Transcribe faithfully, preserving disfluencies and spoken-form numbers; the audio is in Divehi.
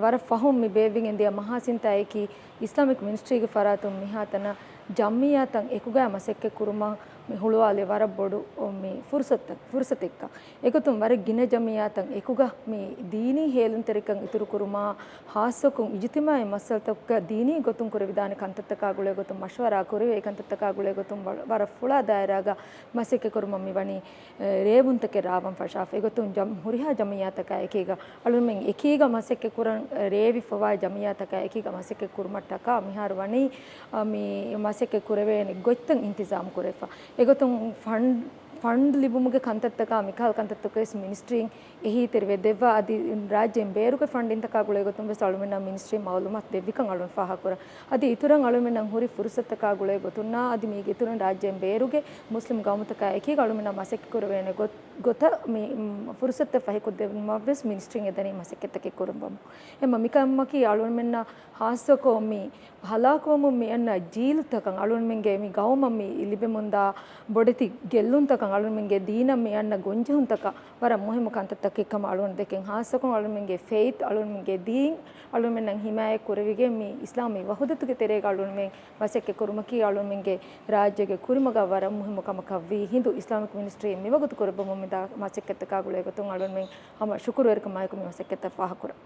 ވަރަށް ފަހުން މި ބޭއްވިގެން ދިޔަ މަހާ ސިންތާއެކީ އިސްލާމިކް މިނިސްޓްރީގެ ފަރާތުން މިހާތަނަށް ޖަމްޢިއްޔާތައް އެކުގައި މަސައްކަތް ކުރުމަށް މި ހުޅުވާލި ވަރަށް ބޮޑު މި ފުރުސަތެއް، ފުރުސަތެއްކަން. އެގޮތުން ވަރަށް ގިނަ ޖަމްޢިއްޔާތައް އެކުގަ މި ދީނީ ހޭލުންތެރިކަން އިތުރުކުރުމާ، ހާއްސަކޮށް އިޖުތިމާޢީ މައްސަލަތަކުގަ ދީނީ ގޮތުން ކުރެވިދާނެ ކަންތައްތަކާ ގުޅޭ ގޮތުން މަޝްވަރާ ކުރެވޭ ކަންތައްތަކާ ގުޅޭ ގޮތުން ވަ-، ވަރަށް ފުޅާ ދާއިރާގަ މަސައްކަތް ކުރުމަށް މި ވަނީ، އެ، ރޭވުންތަކެއް ރާވަން ފަށާފަ. އެގޮތުން ޖަމް-، ހުރިހާ ޖަމްޢިއްޔާތަކާ އެކީގަ އަޅުމެން އެކީގަ މަސައްކަތް ކުރަން، އެ، ރޭވިފަވާ ޖަމްޢިއްޔާތަކާ އެކީގަ މަސައްކަތް ކުރުމަށްޓަކާ މިހާރު ވަނީ، އަ، މި މަސައްކަތް ކުރެވޭނެ ގޮތްތައް އިންތިޒާމް ކުރެފަ. އެގޮތުން ފަންޑް، ފަންޑް ލިބުމުގެ ކަންތައްތަކާ މިކަހަލަ ކަންތައްތަކުވެސް މިނިސްޓްރީން އެހީތެރިވެ ދެއްވާ އަދި ރާއްޖޭން ބޭރުގެ ފަންޑިންތަކާ ގުޅޭ ގޮތުން ވެސް އަޅުމެންނަށް މިނިސްޓްރީ މައުލޫމާތު ދެއްވިކަން އަޅުން ފާހަގަކުރަން. އަދި އިތުރަށް އަޅުމެންނަށް ހުރި ފުރުސަތަކާ ގުޅޭ ގޮތުންނާ އަދި މީގެ އިތުރުން ރާއްޖޭން ބޭރުގެ މުސްލިމް ގައުމުތަކާ އެކީގަ އަޅުމެންނަށް މަސައްކަތް ކުރެވޭނެ ގޮތް، ގޮތަށް މި، މް، ފުރުސަތެއް ފަހިކޮށްދެއްވުމަށް ވެސް މިނިސްޓްރީން އެދަނީ މަސައްކަތްތަކެއް ކުރައްވަމު. އެމަ މިކަމަކީ އަޅުމެންނަށް ހާއްސަކޮށް މި ހަލާކުވަމުން މި އަންނަ ޖީލުތަކަށް އަޅުންމެންގެ މި ގައުމަށް މި ލިބެމުންދާ ބޮޑެތި ގެއްލުންތަކަށް އަޅުންމެންގެ ދީނަށް މި އަންނަ ގޮންޖެހުންތަކަށް ވަރަށް މުހިއްމު ކަންތައްތަކެއް ކަމަށް އަޅުން ދެކެން. ހާއްސަކޮށް އަޅުންމެންގެ ފެއިތް، އަޅުންމެންގެ ދީން އަޅުންމެންނަށް ހިމާޔަތް ކުރެވިގެން މި އިސްލާމީ ވަހުދަތުގެ ތެރޭގަ އަޅުންމެން މަސައްކަތް ކުރުމަކީ އަޅުންމެންގެ ރާއްޖޭގެ ކުރިމަގަށް ވަރަށް މުހިއްމު ކަމަކަށް ވީ ހިނދު އިސްލާމިކް މިނިސްޓްރީ މިވަގުތު ކުރައްވަމުން މިދާ މަސައްކަތްތަކާ ގުޅޭ ގޮތުން އަޅުންމެން ހަމަ ޝުކުރުވެރިކަމާއެކު މި މަސައްކަތްތައް ފާހަގަކުރަން.